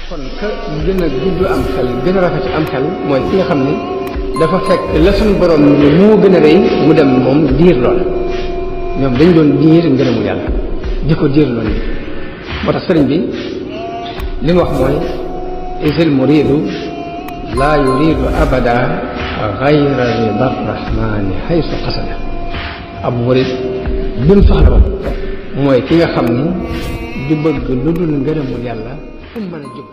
kon ka gën a gudd am xel gën a rafet am xel mooy ki nga xam ni dafa fekk la suñu borom ni moo gën a rëy mu dem moom diir lool ñoom dañ doon diir ngërëmu yàlla di ko diir lool moo tax sëriñ bi li mu wax mooy isil muridu laa yuridu abada gayra rida rahmani haysu qasada ab murid bi mu soxla ba mooy ki nga xam ni du bëgg lu dul ngërëmul yàlla fu mu mën a jóg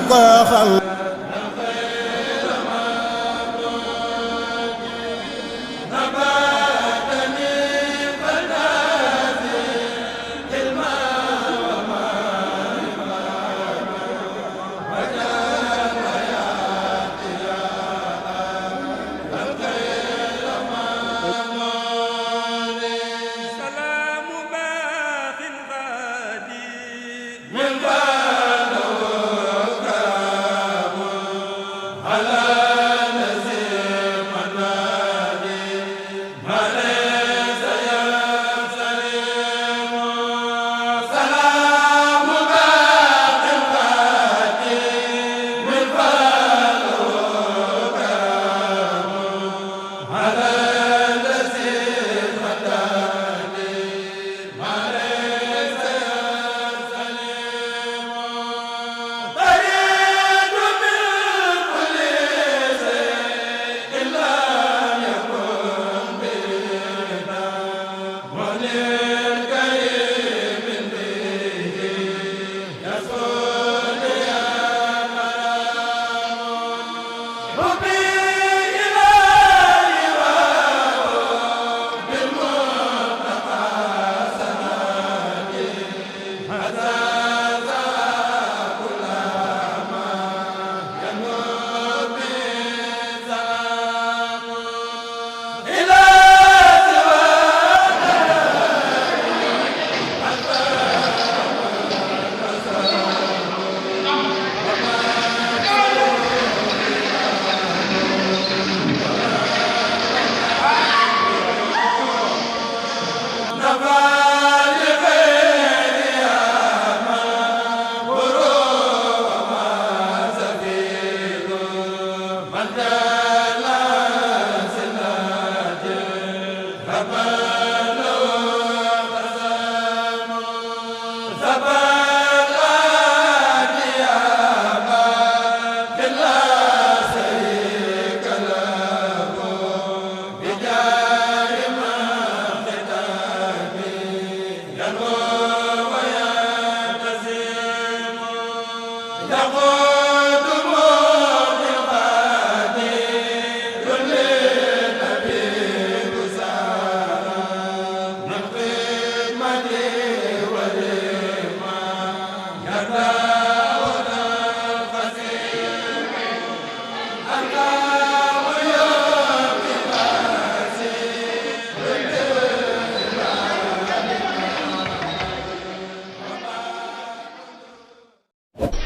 ko xam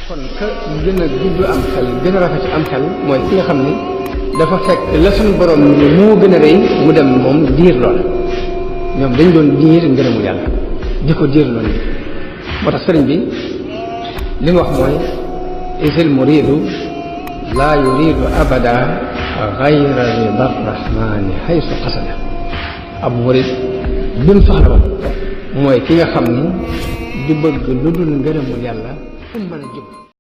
kon ka gën a gudd am xel gën a rafet am xel mooy ki nga xam ni dafa fekk la suñu borom ni moo gën a rëy mu dem moom diir lool ñoom dañ doon diir ngërëmu yàlla di ko diir lool moo tax sëriñ bi li mu wax mooy isil muridu laa yuridu abada gayra rida rahmani haysu qasada ab murid bi mu soxla woon mooy ki nga xam ni du bëgg lu dul ngërëmul yàlla fu mu mën a jóg